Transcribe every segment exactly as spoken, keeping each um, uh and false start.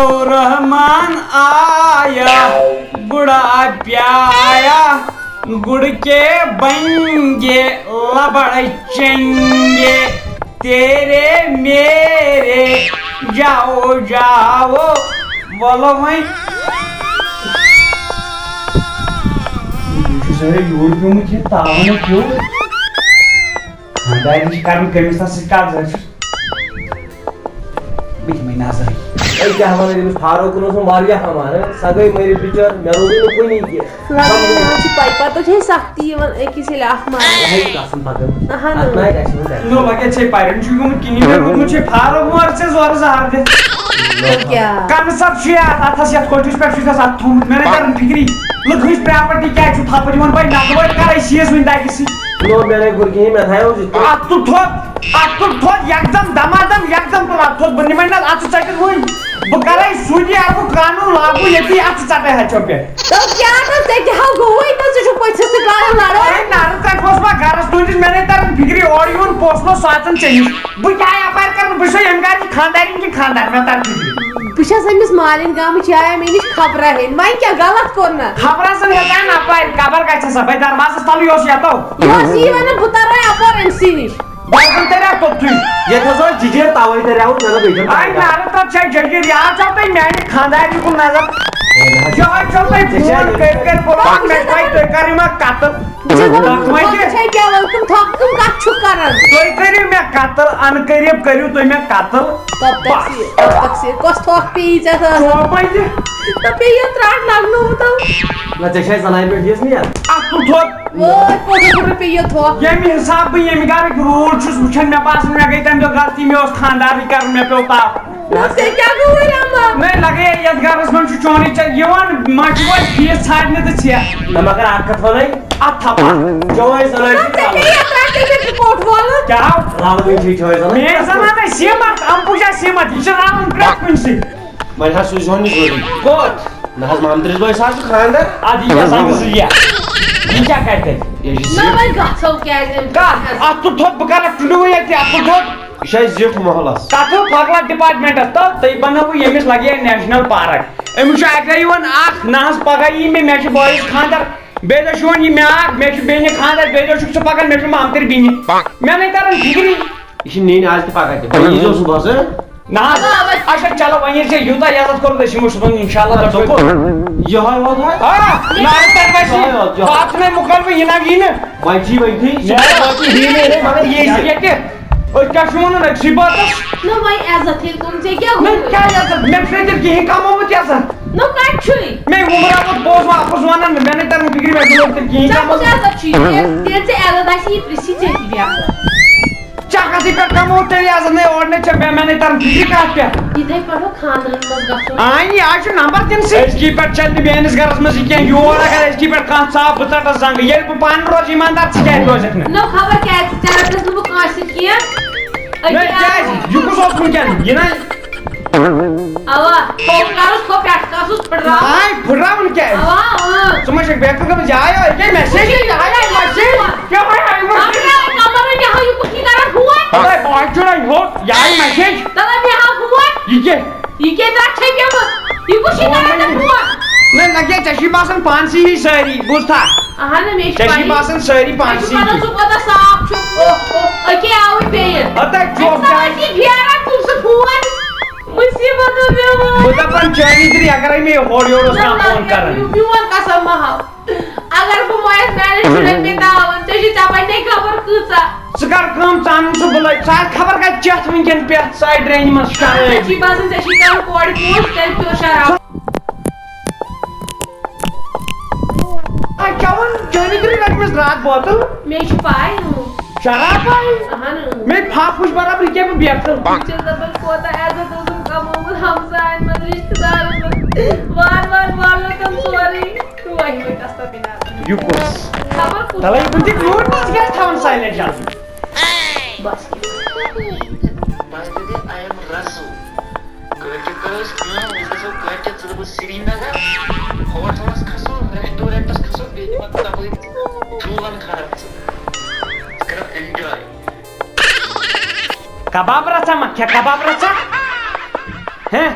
رحمان آیا، گڑا پیایا، گڑ کے بنگے لبڑ چنگے، تیرے میرے جاؤ جاؤ، وَلہٕ وۄنۍ۔ یہِ چھُ سٲرِی یوٗرۍ پیوٚمُت، یہِ تاوَن پیوٚو۔ خانٛدارِنۍ چھِ کَران کٔمِس تَس سۭتۍ کَتھ، زَن چھُس بہٕ دِمَے نظرٕے۔ ہے، کیٛاہ وَنان، أمِس فاروقَن اوس مےٚ واریاہ اَمان، ہے۔ سۄ گٔے مٔرِتھ بِچٲر، مےٚ روٗدُے نہٕ کُنی کینٛہہ۔ لَگان چھِ پَے، پَتہٕ چھِ سَختی یِوان أکِس ییٚلہِ اَکھ مَرِ۔ یہِ ہیٚکہِ آسُن پَتہٕ۔ اَہَن اَتھ حظ۔ ما آسہِ اَسہِ وُنہِ ٹایم۔ نو، وۄنۍ کیٛاہ ژےٚ پَرِ؟ أمِس چھُ گوٚمُت کِہیٖنۍ، مےٚ روٗدمُت چھُے فاروق عمر ژےٚ زورٕ زہر دِتھ۔ تہٕ کیٛاہ؟ کَنسَر چھُ یہِ اَتھ، اَتھَس یَتھ کوٚٹھِس پٮ۪ٹھ چھُے ژےٚ اَتھ تھوٚمُت، مےٚ نَے تَران فِکری۔ لُکہٕ ہٕنٛز پراپرٹی کیٛازِ چھُ تھپھ دِوان؟ بھاے، نقل وٲلۍ کرے سیٖز وٕنہِ دگہِ سۭتۍ۔ نو، مےٚ نَے کوٚر کِہیٖنۍ، مےٚ تھایو زِ اَتھ تُل تھوٚد، اَتھ تُل تھوٚد، یکدم دمادم، یکدم تُل اَتھ تھوٚد۔ بہٕ نِمَے نہ اَتھٕ ژَٹِتھ وٕنۍ۔ بہٕ کرے سُے تہِ اَتھ بہٕ قانوٗن لاگوٗ، ییٚتی اَتھٕ ژَٹے ہَچو پٮ۪ٹھ۔ تہٕ کیٛاہ تہٕ ژےٚ کیٛاہ ہو گوٚوُے تہٕ ژٕ چھُکھ پٔژھِس سۭتۍ لاگان لڑٲے؟ ہے، نرٕ ژَٹہِ اوس ما گرس تُہٕنٛدِس، مےٚ نَے تَران فِکرِ، اورٕ یِوان پوسہٕ لوٚگ سُہ اَژان ژےٚ نِش۔ بہٕ کیٛاہ یپارِ کرٕ بہٕ؟ بہٕ چھُسا ییٚمہِ گرِ یہِ خانٛدارِنۍ کِنہٕ خانٛدار؟ مےٚ تَر فِکرِ۔ بہٕ چھَس أمِس مالِنۍ گامٕچ آے، مےٚ نِش خبرا ہیٚنۍ۔ وۄنۍ کیٛاہ غلط کوٚر نہ؟ خبرا زَن ہیٚژاے نہ پَرِ، خبر گژھِ سا۔ بَے دروازَس تَلٕے اوس یَتو۔ یہِ اوس یی وَنان، بہٕ تَرٕ وۄنۍ اَپٲرۍ أمۍ سٕے نِش۔ بہٕ زَن تَرِ اَتھ توٚتھُے۔ ییٚتہِ حظ ٲس جِجیٖر تَوَے تَرِ اَوُس، مےٚ دوٚپ بیٚیہِ چھَنہٕ آے پَرواے۔ نارٕ تَتھ چھےٚ جٔجیٖر، یاد چھَو تۄہہِ میٛانہِ خانٛدارنہِ کُن نظر؟ ہے نہ حظ۔ یِہوٚے چھَو تۄہہِ ژےٚ چھےٚ فون یہِ کٔرۍ کٔرۍ بُلاوان، مےٚ چھِ پَے تُہۍ کَرِو مےٚ قتل۔ بہٕ چھَس دَپان، تَتھ منٛز تۄہہِ تہِ چھےٚ کیٛاہ وَنُن؟ تِم تھۄکھ کٕم کَتھ چھُو کَران؟ تُہۍ کٔرِو مےٚ قتل، اَنہٕ قریٖب کٔرِو تُہۍ مےٚ قتل۔ تَب تَک بَس۔ سیر، تَب تَک سیر۔ کۄس تھۄکھ پیٚیی ژےٚ اَتھ آز؟ چوپَے تہِ۔ تہٕ بیٚیہِ یہِ ترٛٹھ لَگنومُت اَتھ۔ نہ، ژےٚ چھےٚ زَنانہِ پٮ۪ٹھ یِژھ نِیَت۔ اَتھ تُل تھوٚد۔ وٲے، کوٚت کوٚت پیٚیہِ یہِ تھۄکھ؟ ییٚمہِ حِسابہٕ بہٕ ییٚمہِ گَرٕکۍ روٗل چھُس وٕچھان، مےٚ باسان، مےٚ گٔے تَمہِ دۄہ غلطی، مےٚ اوس خانٛدارٕے کَرُن، مےٚ پیوٚو تاپھ۔ نہ، ژےٚ کیٛاہ گوٚوُے رَمبا؟ نہ، لَگے یَتھ گَرَس منٛز چھُ چونُے ژےٚ یِوان، ما چھُ وۄنۍ فیٖس ژھانٛڈنہِ تہٕ ژےٚ۔ نہ، مگر اَکھ کَتھ وَنَے۔ اَتھ تھپھ۔ جوٲہِر زنان چھِ نہ، ژےٚ کیٛاہ یَتھ رَٹہِ ژےٚ چھُکھ کوٚٹ وولُن؟ کیٛاہ؟ لالہٕ وٕنۍ چھِ جوٲہِر زنان۔ میٛٲنۍ زنان ہے سیٖمَٹھ، اَمبوٗجا سیٖمَٹھ، یہِ چھِ رَلان پرٛٮ۪تھ کُنہِ سۭتۍ۔ وۄنۍ حظ سوٗزِہون یہِ ضروٗری۔ کوٚت؟ نہ حظ، مامتٕرِس بٲیِس حظ چھُ خانٛدر۔ اَدٕ یہِ کیٛاہ زنٛگہٕ زٕ یہِ؟ یہِ کیٛاہ کَرِ تَتہِ؟ یہِ چھِ نہ، زِٹھ۔ وۄنۍ گژھو کیٛازِ أمۍ کَتھ؟ اَتھ تُل تھوٚد، بہٕ کَرٕ اَتھ ٹُنٛڈوٕے اَتہِ، اَتھ تُل تھوٚد۔ یہِ چھِ اَسہِ زِٹھ محلَس۔ تَتھ ہو پھۄکہٕ لَٹ ڈِپارٹمٮ۪نٛٹَس تہٕ تُہۍ بَنٲوِو ییٚمِس لَگہِ ہے نیشنَل پارک۔ أمِس چھُ اَکہِ دۄہ یِوان اَکھ، نہ حظ پَگاہ یی مےٚ، مےٚ چھُ بٲیِس خانٛدر۔ بیٚیہِ دۄہ چھُ یِوان یہِ مےٚ اَکھ، مےٚ چھُ بیٚنہِ خانٛدر، بیٚیہِ دۄہ چھُکھ ژٕ پَکان، مےٚ چھُ مامتٕرۍ بیٚنہِ۔ مےٚ نَے تَران فِکری۔ یہِ چھِ نِنۍ آز تہِ پَگاہ تہِ۔ وۄنۍ ییٖزیو صُبحَس، ہہ؟ نہ حظ۔ اَدٕ آ، وۄنۍ اچھا، چلو، وۄنۍ ییٚلہِ ژےٚ یوٗتاہ عزت کوٚرُتھ، أسۍ یِمو صُبحَن اِنشاءاللہ دۄشوَے۔ یِہوٚے ووت وۄنۍ۔ آ، نارٕ پٮ۪ٹھ وَسہِ۔ یِہوٚے ووت، یِہوٚے۔ پَتہٕ چھُنَے مُقرر وۄنۍ یہِ نہ یی نہٕ۔ وۄنۍ چھِی وۄنۍ تھی، یہِ چھِ وۄنۍ باقٕے یی نہٕ، مگر یی زِ۔ ییٚتہِ۔ أسۍ کیٛاہ چھِ وَنان، أسۍ چھِ بَتَس۔ نہ، وۄنۍ عزت ییٚلہِ کوٚرُتھ ژےٚ کیٛاہ نہ، گوٚو؟ کیٛاہ عزت؟ مےٚ چھُنَے تیٚلہِ کِہیٖنۍ کَمومُت عزت۔ نہ، کَتہِ چھُے؟ مےٚ وُمبراوُت، بہٕ اوسُس واپَس وَنان، مےٚ نَے تَران فِکرِ، مےٚ گوٚو تیٚلہِ کِہیٖنۍ ژےٚ کَمومُت۔ کُس عزت چھُے؟ ییٚلہِ، ییٚلہِ ژےٚ عزت آسی، یہِ پرٛژھی ژےٚ تہِ بیٛاکھ۔ ژےٚ کَتھٕے پٮ۪ٹھ کَمو تیٚلہِ عزت؟ نَے اورٕ نَے چھےٚ مےٚ، مےٚ نَے تَران فِکرِ کَتھ پٮ۪ٹھ۔ یِتھَے پٲٹھۍ ہو خانٛدرَن منٛز گژھُن۔ آ، یہِ آز چھُ نمبر تٔمۍ سٕے۔ أزکی پٮ۪ٹھ چَلہِ نہٕ میٛٲنِس گَرَس منٛز یہِ کینٛہہ۔ یور اگر أزکی پٮ۪ٹھ کانٛہہ ژاو، بہٕ ژَٹَس زنٛگہٕ۔ ییٚلہِ بہٕ پانہٕ روزٕ ایٖماندار، ژٕ کیٛازِ روزَکھ نہٕ؟ نہ خبر کیٛازِ، ژےٚ رَٹَس نہٕ بہٕ کٲنٛسہِ سۭتۍ کینٛہہ۔ أکیٛاہ نہ، کیٛازِ؟ یہِ کُس اوس وٕنکٮ۪ن؟ یہِ نہ اوا، پوٚک کَرُس کھو پٮ۪ٹھ کَسُس پھٕٹراو۔ آے، پھٕٹراوُن کیٛازِ؟ اوا، اۭں۔ ژٕ ما چھَکھ بیکھٕ گٔمٕژ؟ یہِ آیو، یہِ کیٛاہ message؟ یہِ آیو message؟ کیٛاہ آیو message؟ پَکناو کَمرٕ، مےٚ ہاو یہِ کُس چھُے کَران phone؟ ہے، بہٕ ہا چھُنَے ہوٚت، یہِ آیہِ message۔ تَلے مےٚ ہاو phone۔ یہِ کیٛاہ؟ یہِ کیٛاہ درٛاو چھَے پیوٚمُت؟ یہِ کُس چھُے کَران ژےٚ phone؟ نہ، نہ، کیٛاہ ژےٚ چھُے باسان پانسٕے ہی سٲری، بوٗزتھا؟ اَہَن، مےٚ چھِ ژےٚ چھُے پَیی۔ باسان سٲری مےٚ چھُ پانسٕے پَتہ ہی۔ سُہ کوٗتاہ صاف چھُ۔ اوہ، اوہ، أکے آوُے بیٚیہِ۔ ہتا چوب اَتھ جان۔ آسہِ یہِ پھیران، تُل سُہ phone۔ مُصیٖبت پیوٚمُت۔ بہٕ دَپان چٲنی تہِ، اگرے مےٚ یہِ ہورٕ یورٕ اوس نہ، کانٛہہ نہ، phone کران۔ میون قسم مہ ہاو۔ اگر بہٕ مۄیَس میانٮ۪ن شُرٮ۪ن پیٚیہِ داوُن، ژےٚ چھُے ژےٚ پَے نَے خبر کۭژاہ۔ ژٕ کر کٲم، ژٕ اَن سُہ بُلٲوِتھ۔ ژٕ آس خبر کَتہِ چٮ۪تھ وٕنکٮ۪ن پٮ۪تھ سایڈ ڈرٛینہِ منٛز شرٲبۍ۔ مےٚ چھُے باسان، ژےٚ چھُے کَرُن کورِ فون، تیٚلہِ پیوٚو شراب۔ آ، چٮ۪وان، چٲنی تہِ رٔٹمٕژ راتھ بوتل۔ مےٚ چھِ پَے، اۭں۔ شراب پَے؟ اَہَن، اۭں۔ مےٚ پھَکھ وٕچھ برابر، یہِ کیٛاہ بہٕ بیکھٕ۔ بہٕ چھَس دَپان، کوٗتاہ عزت اوسُم کمومُت ہمساین منٛز، رِشتہٕ دارَن منٛز۔ وارٕ وارٕ وارٕ وارٕ تِم سورُے۔ تہٕ وۄنۍ وۄنۍ کَس تَتھ بِنیٛاز۔ یہِ کُس؟ خبر کُس؟ تَلے یہِ کُن تہِ میوٗٹھ ما چھِ گژھِ تھاوُن silent جلدی؟ بس۔ بس دِدی، I am رسو۔ کٲلکیٚتھ کرو أسۍ کٲم، أسۍ گژھو کٲلکیٚتھ، ژٕ تہٕ بہٕ سرینگر، ہوٹلس کھسو، ریسٹورنٹس کھسو، بیٚیہِ دِمو تپٲرۍ ٹھوٗلن خراب ژٕ۔ أسۍ کرو enjoy۔ کباب رژھا ما کھےٚ، کباب رژھا؟ ہیں؟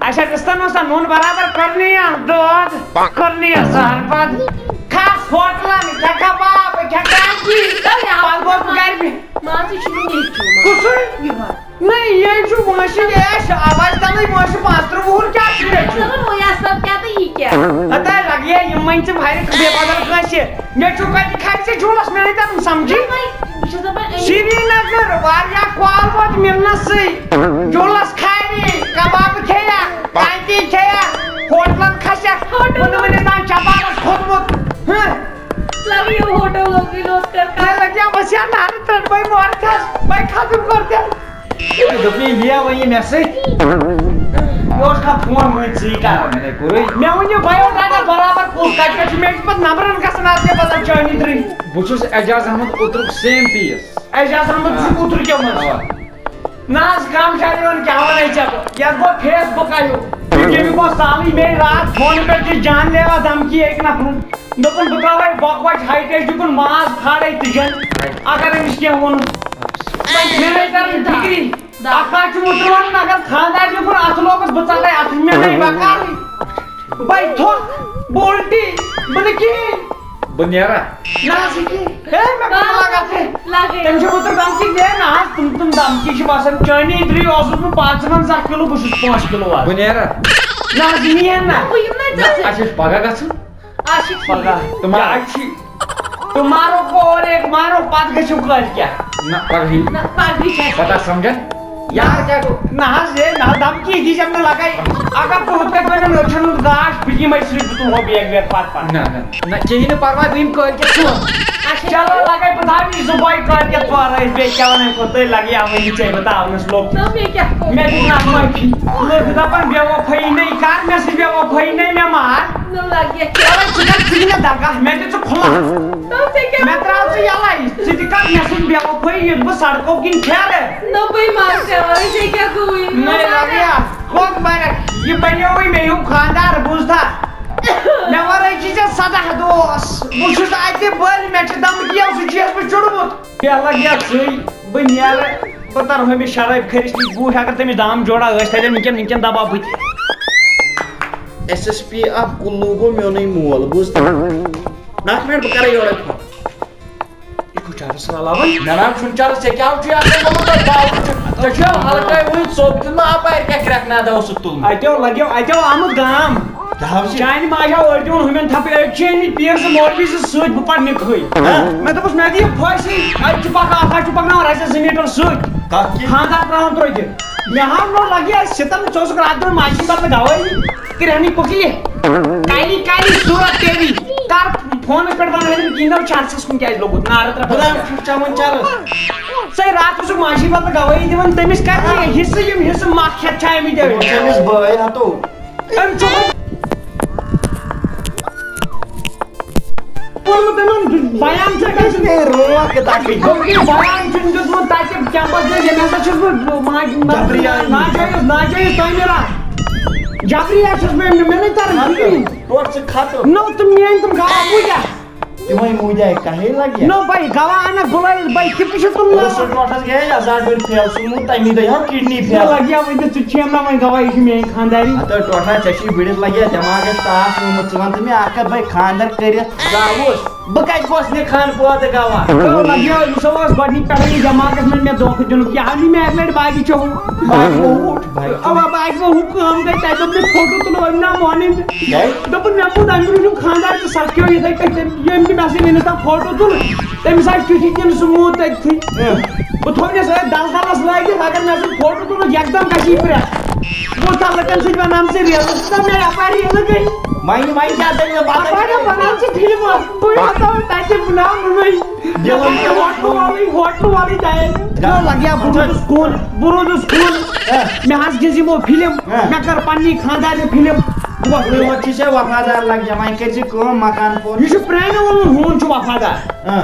اچھا، رِستن اوس نہ نوٗن برابر، کٔرنی یا دۄد، کٔرنی یا زہر پتہٕ۔ کھس ہوٹلن، کھےٚ کباب، کھےٚ کانچی۔ تَوے آو پتہٕ گوٚو بہٕ گرِ بِہِتھ۔ مان ژٕ، یہِ چھُ مےٚ نیٚچوٗ، مان۔ کُسُے؟ یِہوٚے۔ نہ، یہِ چھُ وٲنٛسہِ، یہِ آسہِ آواز تَلٕے وٲنٛسہِ پانٛژھ تٕرٛہ وُہُر، کیٛاہ چھُ نیٚچوٗ؟ دَپان، وۄنۍ آسہٕ پَتہٕ کیٛاہ تہٕ یہِ کیٛاہ؟ ہتا لگہِ ہے یِم وۄنۍ ژٕ بھرِ بے بدل کٲنٛسہِ۔ نیٚچوٗ کَتہِ کھالہِ ژےٚ جوٗلَس، مےٚ نَے تَران سَمجھی۔ وۄنۍ، بہٕ چھَس دَپان، أمِس سرینگر واریاہ کال ووت مِلنَسٕے۔ جوٗلَس کھالہِ، کباب کھیٚیَکھ، کانتی کھیٚیَکھ، ہوٹلَن کھسٮ۪کھ، ہوٹل۔ وُنہِ وُنہِ تام چپالَس کھوٚتمُت۔ ہہ۔ لگہِ یہِ ہوٹل لوگٕے لوٚت کَرٕ۔ مےٚ لَگہِ ہا وَسہِ ہا نارٕ ترٛٹھ بَے مورٕ چھَس، بَے ختم کوٚر تٔمۍ۔ دوٚپمَے، یہِ وۄنۍ یہِ مےٚ سۭتۍ۔ مےٚ اوس کانٛہہ فون وٕنۍ ژٕے کران۔ مےٚ نے کوٚرُے۔ مےٚ ؤنِو بایوڈاٹا برابر کُس، کَتہِ پٮ۪ٹھ چھُ؟ مےٚ چھُ پَتہٕ نمبرَن گژھان اَتھ کیٛاہ پَتہ چٲنی درٕنۍ۔ بہٕ چھُس اعجاز احمد اوترُک same piece۔ اعجاز احمد چھُ آ۔ اوترٕ کیوٚمُت۔ اَوا۔ نہ حظ، کم چھا یِوان، کیٛاہ وَنَے ژےٚ بہٕ؟ یَتھ گوٚو Facebook آیُک۔ ییٚمہِ گوٚو سالٕے مے راتھ فونہٕ پٮ۪ٹھ چھِ جان لیوا دھمکی أکۍ نفرُن۔ دوٚپُن، بہٕ ترٛاوَے بۄکہٕ وَچہِ ہاے ٹیج، یہِ کُن ماز کھالَے تِجَن، اگر أمِس کینٛہہ ووٚنُن۔ مےٚ نَے تَران فِکری۔ اَتھ ما چھُ مُترُن، اگر خانٛدارنہِ کوٚر اَتھٕ لوگُس، بہٕ ژَلَے اَتھٕ، مےٚ نَے بکارٕے۔ بَے تھوٚد، بہٕ اُلٹی، بہٕ نہٕ کِہیٖنۍ۔ بہٕ نیرا۔ نہ حظ، یہِ کِہیٖنۍ۔ ہے، مےٚ کوٚر لگ اَتھٕ۔ لگے۔ تٔمۍ چھُ مُتُر دھمکی، ہے نہ حظ، تِم، تِم دھمکی چھِ باسان۔ چٲنی درٕے اوسُس بہٕ پانٛژوَنزاہ کِلوٗ، بہٕ چھُس پانٛژھ کِلوٗ آز۔ بہٕ نیرا۔ نہ حظ، مین نہ۔ بہٕ یِمہٕ نہٕ نہ، ژےٚ سۭتۍ۔ اَسہِ چھِ پَگاہ گژھُن۔ اَسہِ چھِ پَگاہ۔ تہٕ ما-، کیٛاہ چھِ؟ تہٕ مارو کو اور ایک مارو، پَتہٕ گٔژھِو کٲلۍ کیٛاہ؟ نہ، پَگہٕے۔ نہ، پَگہٕے چھِ اَسہِ۔ پَتہ سَمجھان؟ یار کیٛاہ گوٚو؟ نہ حظ، ہے، نہ، دھمکی دیٖزٮ۪م نہٕ لَگَے۔ اگر ژٕ ہُتھ کٔنۍ وَنان، أچھَن ہُنٛد گاش، بہٕ یِمَے صرف، بہٕ تُلہٕ ہو بیگ ویگ پَتہٕ پَتہٕ۔ نہ، نہ، نہ، کِہیٖنۍ نہٕ پَرواے، بہٕ یِمہٕ کٲلۍ کٮ۪تھ سون۔ اچھا۔ چلو، لَگَے بہٕ تھاوٕ یہِ زٕ بۄے کٲلۍ کٮ۪تھ پَرٲے، بیٚیہِ کیٛاہ وَنَے بہٕ، تُہۍ لَگہِ یَوٕ وٕنہِ ژےٚ بہٕ تاونَس لوٚگ۔ نہ، مےٚ کیٛاہ کوٚر؟ مےٚ دیُت نہ معٲفی۔ لٔڑکہٕ دَپان، بے وفٲیی نَے کَر مےٚ سۭتۍ، بے وفٲیی نَے مےٚ مار۔ نہ، لَگہِ یَتھ۔ چلو، ژٕ کَر، ژٕ دِ مےٚ دَگَہ، مےٚ دِ ژٕ کھُلَس۔ نہ، ژےٚ کیٛاہ مےٚ کوٚر؟ ترٛاو ژٕ یَلَے، ژٕ تہِ کَر مےٚ سۭتۍ بے وفٲیی، ییٚلہِ بہٕ سڑکو کِنۍ پھیرٕ۔ نہ، بٔے مَرٕ ژےٚ وَرٲے، ژےٚ کیٛاہ گوٚوُے؟ نہ، نہ، لَگہِ یا۔ کوٚت بَرَکھ؟ یہِ بَنیووُے مےٚ ہیوٗ خانٛدار، بوٗزتھا؟ مےٚ وَرٲے چھِ ژےٚ سَداہ دوس۔ بہٕ چھُس اَتہِ بٔلۍ، مےٚ چھِ دَمکِیو سۭتۍ چھُس بہٕ چُڑمُت۔ بیٚہہ لَگہِ یا ژٕے، بہٕ نیرٕ، بہٕ تَرٕ ہُمِس شرٲبۍ کھٔرِس نِش بوٗٹھ، اگر تٔمِس دام جوڑا ٲسۍ تَتٮ۪ن وٕنکٮ۪ن، وٕنکٮ۪ن دَباو بہٕ تہِ۔ S S P of کُلوٗ گوٚو میونُے مول، بوٗز تہٕ۔ اَکھ مِنٹ، بہٕ کَرٕ یورَے فون۔ یہِ کُس چارَس رلاوان؟ مےٚ نہ حظ چھُنہٕ چرس، ژےٚ کیٛاہ چھُے آسان گوٚمُت تۄہہِ باوُل چھُ؟ ژےٚ چھُ حلقے وٕنہِ ژوٚپ دیُتمُت اَپارِ کیٛاہ کرٛٮ۪کھ نادٕ اوسُتھ تُلمُت؟ اَتیو لَگیو، اَتیو آمُت گام۔ کیٛاہ حظ چھِ؟ چانہِ ماجہِ آو أڑۍ دِوان ہُمٮ۪ن تھپہٕ، أڑۍ چھِ أمِتۍ پیٖر زٕ مولوی زٕ سۭتۍ، بہٕ پَرٕ نِکہٕے۔ ہہ؟ مےٚ دوٚپُس، مےٚ دِ یہِ پھٲسۍ، اَتہِ چھُ پَکان، اَتھ حظ چھُ پَکناوان رَزِ زٕ میٖٹر سۭتۍ۔ کَتھ کہِ؟ خانٛدار ترٛاوان ترٛوٚدِ۔ مےٚ ہاو نوٚو لَگہِ اَسہِ سِتَم، ژٕ اوسُکھ راتھ دِوان ماجہِ بدلہٕ گَوٲیی۔ کرٛہنی پُکھ یہِ۔ کالی کالی صوٗرت تیری۔ کر فونس پٮ۪ٹھ ونہٕ ہٲلِم کِہیٖنۍ، نہ چرسس کُن کیٛازِ لوٚگُت؟ نارٕ ترٛٹھ بہٕ نہ چھُس چٮ۪وان چرس۔ سۄے راتھ اوسُکھ ماجی بدلہٕ گوٲہی دِوان، تٔمِس کتہِ یہِ حصہٕ، یِم حصہٕ مکھ کھٮ۪تھ چھِ آمٕتۍ أمِس؟ تٔمِس بٲے ہتو۔ أمۍ چھُ کوٚرمُت تِمن بیان چھُ اَسہِ۔ ہے، روک یہِ تَتہِ۔ دوٚپُن بیان چھُنہٕ دیُتمُت تَتہِ، کیمپس منٛز، ییٚمہِ ہسا چھُس بہٕ ماجہِ، جبری آیی۔ ناجٲیز، ناجٲیز تعمیٖرات۔ جبری آیی چھُس بہٕ، مےٚ نَے تَران فِکرِ۔ ٹوٹھ ژٕ ختم۔ نو تہٕ میٲنۍ تِم گاوا پوٗجا۔ تِمے موٗدۍ آیہِ کَہے لَگہِ۔ نو بھائی، گاوا اَنَکھ بُلٲیِتھ بھائی، تِم تہِ چھِ تِم اوس سُہ ٹوٹھَس گٔیے عذاب بٔرۍ فیل، سُہ موٗد تَمی دۄہ یہِ کِڈنی فیل۔ لَگہِ یا وۄنۍ تہِ ژٕ چھِ یَم نہ وۄنۍ گواہی چھِ میٲنۍ خانداری۔ ہَتہٕ ٹوٹھا، ژےٚ چھُے بٕڈِس لَگہِ یا دٮ۪ماغَس ٹاس آمُت، ژٕ وَن تہٕ مےٚ اَکھ کَتھ بھائی، خاندَر کٔرِتھ زاوُس بہٕ کَتہِ گوس نہٕ خان پٲدٕ گواہ؟ او لَگہِ یا، یہِ سا اوس گۄڈٕنِکۍ پٮ۪ٹھَے یہِ دٮ۪ماغَس منٛز مےٚ دھوکہٕ دیُنُکھ، یہِ ہاو نہٕ مےٚ اَکہِ لَٹہِ باقٕے چھُ۔ باقٕے گوٚو اوٗٹھ۔ بھائی۔ اوا، بہٕ آسہِ وۄنۍ ہُہ کٲم گٔے، تَتہِ دوٚپ مےٚ فوٹو تُلو أمۍ نا مونٕے مےٚ۔ کیٛازِ؟ دوٚپُن مےٚ موٗد أمۍ برٛونٛہہ ہیوٗ خانٛدار تہٕ سَتھ کیو یِتھَے کٔنۍ تٔمۍ، ییٚمۍ تہِ مےٚ سۭتۍ أمِس تام فوٹو تُل، تٔمِس آسہِ تیُتھُے کِنہٕ سُہ موٗد تٔتھی۔ اۭں۔ بہٕ تھوٚونَس أتھۍ دَلدَلَس لٲگِتھ، اگر مےٚ سۭتۍ فوٹو تُلُکھ، یَکدَم گژھِ یہِ پرٛٮ۪تھ۔ بہٕ اوسُس تَلہٕ لُکَن سۭتۍ وَنان، ژٕ ریٖلہٕ چھُکھ نا مےٚ یَپارِ ریٖلہٕ گٔے۔ وۄنۍ، وۄنۍ کیٛاہ دٔلیٖل؟ پَتہٕ اَپارِ کیٛاہ بَنان ژٕ فِلمہٕ، بہٕ ہٮ۪تاو تَتہِ بَناونہٕ وۄنۍ۔ یِمن تہِ وۄٹھ وۄٹھ وَلٕے، وۄٹھ وَلٕے دایہِ۔ نہ، لَگہِ ہا، بہٕ روٗدُس کُن، بہٕ روٗدُس کُن۔ ہہ۔ مےٚ حظ گِنٛز یِمو فِلم، ہہ۔ مےٚ کٔر پنٛنی خانٛدارنہِ فِلم۔ بہٕ گوٚژھ یِمن چھِ ژےٚ وفادار لَگہِ، وۄنۍ کٔرۍ زِ کٲم، مکان پوٚر۔ یہِ چھُ پرٛانہِ ووٚنمُت، ہوٗن چھُ وفادار۔ ہہ۔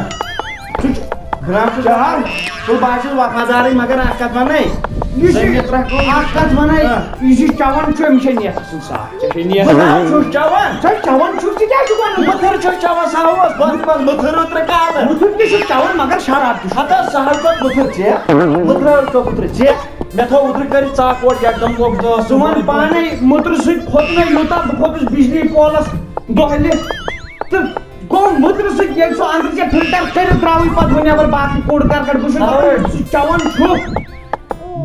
سُہ چھُ، جناب، سُہ چھُ، سُہ بہٕ حظ چھُس وفادارٕے، مگر اَکھ کَتھ وَنَے۔ یہِ چھُ، زٔمیٖن ترٛکھ کٲم۔ اَکھ کَتھ وَنَے، ہہ۔ یہِ چھُ چٮ۪وان چھُ، أمِس چھےٚ نیتھٕ سُنٛد ساتھ۔ ژےٚ چھےٚ نیتھٕ۔ بہٕ نہ حظ چھُس چٮ۪وان۔ ژٕ چٮ۪وان چھُکھ، ژٕ کیٛازِ چھُکھ وَنان؟ بٕتھٕر چھُس چٮ۪وان، سُہ ہا اوس بَتھ منٛز بٕتھٕر اوترٕ کالہٕ۔ بٕتھٕر تہِ چھُس چٮ۪وان، مگر شراب تہِ چھُس۔ ہَتہٕ حظ، سُہ حظ گوٚو بٕتھٕر ژےٚ۔ بٕتھٕر حظ گوٚو بٕتھٕر ژےٚ۔ مےٚ تھوٚو اوترٕ کٔرِتھ ژاکھ اورٕ یَکدَم لوٚگ دَہ ژٕ وَن پانے، مُترٕ سۭتۍ کھوٚت مےٚ یوٗتاہ، بہٕ کھوٚتُس بجلی پولَس دۄہلہِ۔ تہٕ گوٚو مُترٕ سۭتۍ، ییٚلہِ سُہ أنٛدرٕ ژےٚ فلٹر کٔرِتھ درٛاوٕے پَتہٕ وۄنۍ نٮ۪بر باقٕے کوٚڑ کر کر، بہٕ چھُس دَپان، اَوے۔ سُہ چٮ۪وان چھُ۔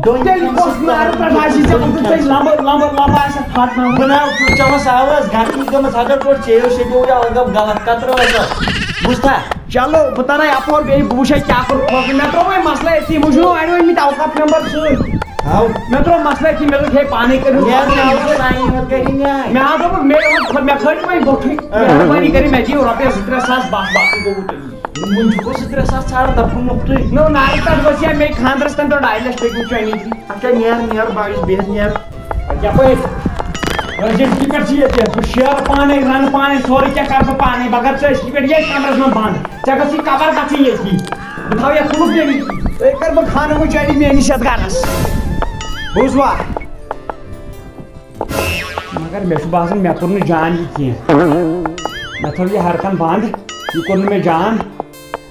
تیٚلہِ کۄس نارٕ پٮ۪ٹھ آسہِ ژےٚ، مطلب، ژےٚ لَمبہٕ، لَمبہٕ، لَمبہٕ آسٮ۪کھ پھاٹناوُن۔ بہٕ نہ حظ چھُس چٮ۪وان ساوَس، گرمی گٔمٕژ، ہَتَن پٲٹھۍ چیٚیو، شیٚیو یا لَگَم غلط، کَترٕ ٲسَس۔ بوٗزتھا؟ چلو، بہٕ تَرَے اَپور بیٚیہِ، بہٕ وٕچھَے کیٛاہ کوٚر کھوژُن۔ مےٚ ترٛووُے مسلہٕ أتھی، وٕچھِو، اَڑِ ؤنۍ مٕتۍ اوقاف مٮ۪مبر سۭتۍ۔ ہاو۔ مےٚ ترٛوو مسلہٕ أتھی، مےٚ دوٚپ، ہے، پانَے کٔرِو۔ مےٚ حظ آو ساین حظ کٔرِو میٛٲنۍ۔ مےٚ حظ دوٚپُکھ، مےٚ حظ، مےٚ کھٲلِو وۄنۍ بوٚٹھٕے۔ آ۔ مہربٲنی کٔرِو، مےٚ دِیِو رۄپیَس زٕ ترٛےٚ ساس، بَس، باقٕے گوٚوُ تۄہہِ۔ وٕنہِ چھُکھ زٕ ترٛےٚ ساس ژھانڈان، دَپُن مۄختٕے۔ نو، نارٕ پٮ۪ٹھ ؤسۍ یا مےٚ خانٛدرَس تانۍ تہٕ ڈاے لَچھ پٔکِو چٲنی۔ اچھا، نیر، نیر، بہٕ یُس بِہِتھ نیر۔ یَپٲرۍ۔ أزِچ ٹِکٹ چھِ ییٚتہِ۔ بہٕ شیرٕ پانَے، رَنہٕ پانَے، سورُے کینٛہہ کَرٕ بہٕ پانَے۔ بغٲر ژٕ أزکہِ پٮ۪ٹھ ییٚتھۍ کَمرَس منٛز بنٛد۔ ژےٚ گٔژھی قبر گژھٕنۍ ییٚتی۔ بہٕ تھاوٕ یَتھ کُلُف ییٚتی۔ تُہۍ کَر بہٕ خانہٕ وٕچھٲنی میٛٲنِس یَتھ گَرَس۔ بوٗزوا؟ مگر مےٚ چھُ باسان، مےٚ کوٚر نہٕ جان یہِ کینٛہہ۔ مےٚ تھٲو یہِ ہر کانٛہہ بنٛد، یہِ کوٚر نہٕ مےٚ جان۔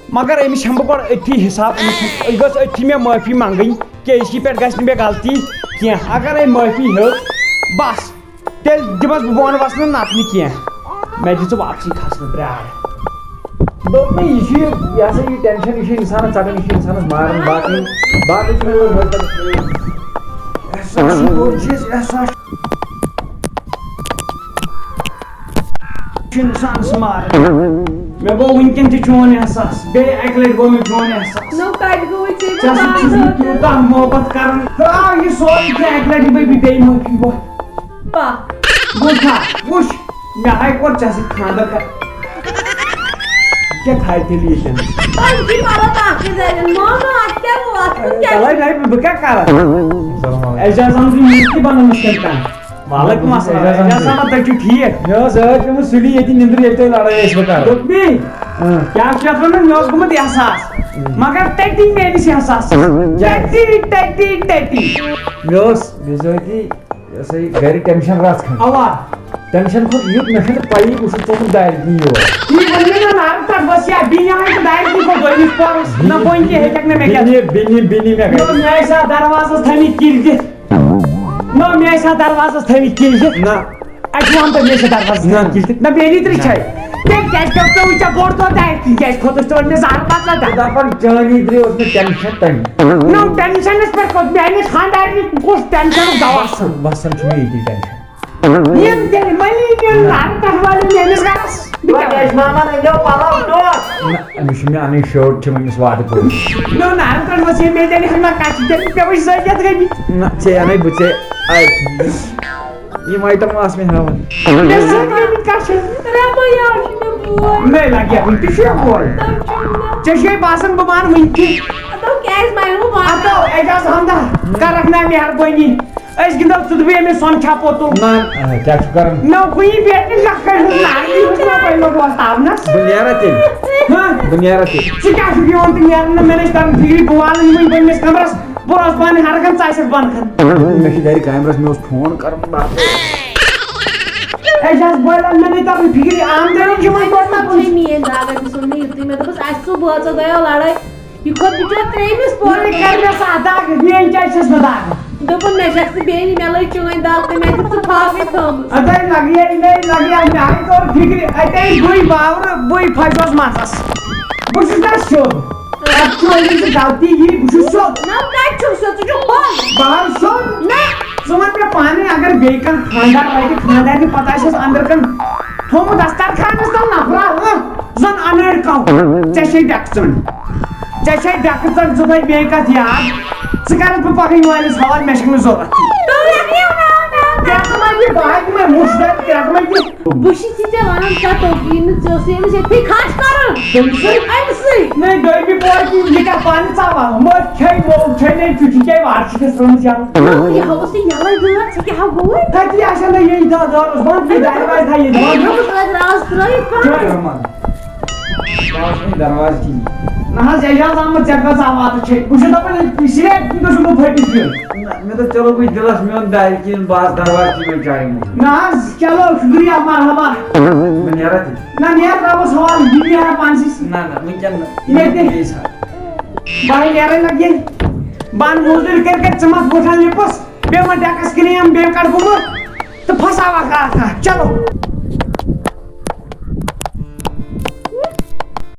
مگر أمِس ہٮ۪مہٕ بہٕ گۄڈٕ أتھی حساب، أمِس ہٮ۪مہٕ، یہِ گٔژھ أتھی مےٚ معٲفی منٛگٕنۍ، کیٛازِ یہِ پٮ۪ٹھ گژھِ نہٕ مےٚ غلطی کینٛہہ۔ اگر أمۍ معٲفی ہیوٚت، بس، تیٚلہِ دِمس بہٕ بۄن وسنہٕ نژنہٕ کینٛہہ۔ مےٚ دِ ژٕ واپسٕے کھسنہٕ، برٛار۔ دوٚپ مےٚ، یہِ چھُ یہِ، یہِ ہسا یہِ ٹٮ۪نشن، یہِ چھُ انسانس ژٹان، یہِ چھُ انسانس ماران۔ باقٕے، باقٕے چھُ مےٚ وۄنۍ احساس چھُ، یہِ چھُ انسانس ماران۔ مےٚ گوٚو وٕنکٮ۪ن تہِ چون احساس، بیٚیہِ اکہِ لٹہِ گوٚو مےٚ چون احساس۔ نو کتہِ گوٚوُے ژےٚ؟ ژےٚ سۭتۍ چھُس بہٕ تیوٗتاہ محبت کران۔ ترٛاو یہِ سورُے کینٛہہ، اکہِ لٹہِ دِمے بہٕ بیٚیہِ معٲفی۔ وۄتھ۔ پکھ۔ وٕچھ ہا، وٕچھ، مےٚ ہاے کوٚر ژےٚ سۭتۍ خانٛدر کر۔ ژےٚ کھاے تیٚلہِ ییٚتٮ۪ن۔ تۄہہِ چھُے مطلب اکھ چیٖز اَتٮ۪ن۔ مانو، اَتھ کیٛاہ گوٚو؟ اَتھ کُن کیٛاہ تَلَے چھُ؟ نَے، بہٕ کیٛاہ کَرٕ؟ السلام علیکم۔ اعجاز احمد چھُ ییٚتہِ تہِ بَنان یِتھ کٔنۍ کانٛہہ۔ وعلیکم السلام۔ اعجاز احمد، تُہۍ چھِو ٹھیٖک؟ مےٚ ٲس ٲدۍ پیٚمٕژ سُلی ییٚتی نِندٕر، ییٚلہِ تۄہہِ لڑٲے ٲسوٕ کَران۔ دوٚپمے، اۭں۔ کیٛاہ چھُ یَتھ وَنان؟ مےٚ اوس گوٚمُت احساس۔ اۭں۔ مگر تٔتی میٲنِس احساسَس۔ کیٛاہ؟ تٔتی، تٔتی، تٔتی۔ مےٚ اوس بِذٲتی یہِ ہسا یہِ گرِ ٹینشن رژھ کھنڈ۔ اوا۔ ٹینشن کھوٚت یُتھ، مےٚ چھَنہٕ پَیی، بہٕ چھُس ژوٚمُت دارِ کِنۍ یور۔ تی ووٚن مےٚ نا، نارٕ تَتھ بس یا بیٚیہِ آیہِ تہٕ دارِ کِنۍ کھوٚت دوٚیمِس پورس۔ نہ بٔنۍ تہِ ہیٚکَکھ نہٕ مےٚ کیٛاہ۔ بِنہِ، بِنہِ، بِنہِ مےٚ گٔے۔ نہ، مےٚ ٲسۍ اَتھ دروازَس تھٲومٕتۍ کِلۍ دِتھ۔ نہ، مےٚ ٲسۍ اَتھ دروازَس تھٲومٕتۍ کِلۍ دِتھ۔ نہ۔ اَسہِ وَن تہٕ مےٚ چھِ دروازَس نہ۔ کِلۍ دِتھ۔ نہ، مےٚ لیٚدرِ نہ۔ چھے۔ تیٚلہِ کیٛازِ پیوٚو ژےٚ وٕنہِ ژےٚ بوٚڑ دۄہ دارِ کِنۍ؟ کیٛازِ کھوٚتُس ژٕ وۄنۍ مےٚ زہر پَتہٕ ژٕ دَپان چٲنی درٛے اوس مےٚ ٹینشن تَمہِ۔ نہ، ٹینشنَس پٮ۪ٹھ کھوٚت میٛانہِ خانٛدارنہِ کُس ٹینشنُک دوا؟ بَسَن، بَسَن چھُ مےٚ ییٚتی ٹینشن۔ یِم تیٚلہِ مٔلی میون نہ۔ نارٕ کَٹھ والٮ۪ن میٛٲنِس گَرَس۔ بہٕ کیٛاہ وَنہٕ؟ ماما، أنۍزیو پَلو ٹوٹھ۔ نہ، أمِس چھُ مےٚ اَنٕنۍ شٲٹ چھِ مےٚ أمِس وعدٕ کوٚرمُت۔ نہ، نارٕ کَٹھ وَس ییٚمہِ میٛٲنۍ تیٚلہِ ہَنا کَتھ چھِ تیٚلہِ پٮ۪وٕے زٲوِتھ گٔمٕتۍ۔ نہ، ژےٚ اَنَے بہٕ ژےٚ اَتہِ۔ یِم آیٹم آسہٕ مےٚ ہاوان۔ مےٚ سۭتۍ گٔمٕتۍ کَتھ چھِ؟ رَبو یار چھُ مےٚ بوے۔ مے لَگہِ ہا وٕنہِ تہِ چھُ مےٚ بوے۔ تٔمۍ چھُ مےٚ۔ ژےٚ چھُے باسان بہٕ مانہٕ وٕنہِ تہِ؟ اَدٕ کیٛازِ مانہٕ بہٕ؟ اَدٕ اعجاز احمدہ، کَرَکھ نا مہربٲنی۔ أسۍ گِنٛدو ژٕ تہٕ بہٕ ییٚمِس سۄن چھاپو تُل۔ نہ، آ، کیٛاہ چھُ کران؟ نہ، کُنی بیٹھِ لۄکٕٹۍ ہُنٛد ناو، یہِ چھُ موبایل منٛز وۄستاونَس۔ بہٕ نیرا تیٚلہِ۔ ہاں؟ بہٕ نیرا تیٚلہِ۔ ژٕ کیٛاہ چھُکھ یِوان تہٕ نیران نہٕ؟ مےٚ نَے چھِ تَران فِکرِ، بہٕ والَن یِمَے پنٛنِس کَمرَس، بہٕ روزٕ پانہٕ ہر کانٛہہ ژَسٮ۪تھ بۄنہٕ کَنہِ۔ مےٚ چھُ گَرِ کیمرَس، مےٚ اوس فون کَرُن باپٲرۍ۔ اے، چھِ حظ بٔلۍ وَن، مےٚ نَے تَران فِکرِ، آمدٔنی چھِ وۄنۍ کوٚت پَکُن؟ ژےٚ میٛٲنۍ دعوت دِژٕن مےٚ یُتھُے، مےٚ دوٚپُس، اَسہِ سُہ بٲژو دۄیو لَڑٲے۔ یہِ کھوٚت بِچور ترٛیٚیمِس پورَس۔ وۄنۍ کَر مےٚ سا دَگ، میٛٲنۍ کیٛازِ چھَس بہٕ دَگ؟ دوٚپُن، مےٚ چھَکھ ژٕ بیٚنہِ، مےٚ لٔج چٲنۍ دَگ تہٕ مےٚ دِژ ژٕ پھاکٕے تھٲومٕژ۔ اَدٕ ہے، لَگہِ ہے، یہِ مےٚ لَگہِ ہے، مےٚ ہَے توٚر فِکرِ، اَتے بٕے باورٕ، بٕے پھَسیوس مَزَس۔ بہٕ چھُس نا سیوٚد۔ اَتھ چھُ وۄنۍ ژٕ غلطی یی، بہٕ چھُس سیوٚد۔ نہ، کَتہِ چھُکھ سیوٚد؟ ژٕ چھُکھ بنٛد۔ بہٕ حظ سیوٚد۔ نہ۔ ژٕ وَن مےٚ پانَے، اگر بیٚیہِ کانٛہہ خانٛدار واتہِ، خانٛدارنہِ پَتہٕ آسٮ۪س أنٛدرٕ کَنہِ تھوٚومُت دسترخانَس تَل نفرا، اۭں، زَن اَنٲڑۍ کَو۔ ژےٚ چھے ڈٮ۪کہٕ ژٔنٛڈ۔ ژےٚ چھے ڈٮ۪کہٕ ژٔٹ زٕ بجہِ بیٚیہِ کتھ یاد؟ ژٕ کرکھ بہٕ پگہٕے مٲلِس حوالہٕ، مےٚ چھکھ نہٕ ضروٗرت۔ تُہۍ رٔٹِو نہٕ مےٚ۔ کرٛٮ۪کہٕ منٛجہِ بہٕ ہا دِمے مُٹھ دٲرِتھ کرٛٮ۪کہٕ منٛجہِ۔ بہٕ چھُس ژےٚ ونان، ژےٚ توٚگی نہٕ، ژےٚ اوسُے أمِس ییٚتھٕے کھش کرُن۔ تٔمۍ سٕے؟ أمۍ سٕے۔ نہ، دوٚیمہِ پورِ کِنۍ یہِ کیٛاہ پانہٕ ژاوان؟ مٔتھۍ کھے ووٚل کھے نے، ژٕ چھُکھ کیٛاہ وارٕ چھُکھ ترٲومٕژ یَلہٕ؟ نہ، یہِ ہا اوسُے یَلَے دٲر، ژےٚ کیٛاہ ہا گوٚوُے؟ تَتہِ آسہِ ہا نہ ییٚلہِ دَہ دٲر اوس بنٛد، بیٚیہِ دَرِ وارِ تھایہِ ییٚتہِ بنٛد۔ مےٚ اوس أتھۍ رازٕ ترٲیِتھ بنٛد۔ کیٛاہ کرٕ وۄنۍ؟ بہٕ آسہٕ وۄنۍ دروازٕ کِنی۔ نہ حظ، اعجاز احمد، ژےٚ کۄس آوازٕ چھے؟ بہٕ چھُس دَپان، اسی لیے گوٚژھ نہٕ بہٕ پھٔٹِتھ یُن۔ نہ، مےٚ دوٚپ، چلو، بہٕ چھُس دِلَس میون دارِ کِنۍ، بہٕ آسہٕ دروازٕ کِنۍ وۄنۍ چایہِ منٛز۔ نہ حظ، چلو، شُکریہ، مرحبا۔ بہٕ نیرا تیٚلہِ؟ نہ، نیر رۄبَس حوالہٕ، بہٕ نیرا پانسٕے سۭتۍ۔ نہ، نہ، وٕنکٮ۪ن نہٕ۔ ییٚتہِ؟ بیٚیہِ ساتہٕ۔ بہٕ ہے نیرے نَتہٕ ییٚتہِ۔ بہٕ اَنہٕ مٔزوٗرۍ کٔرۍ کٔرۍ، ژٕ مَتھ بوٗٹھن لِپٕس، بیٚیہِ مہ ڈٮ۪کَس کِنۍ یِم، بیٚیہِ کَڑٕ بہٕ مہ تہٕ پھساوَکھ اَکھ اَکھ۔ چلو۔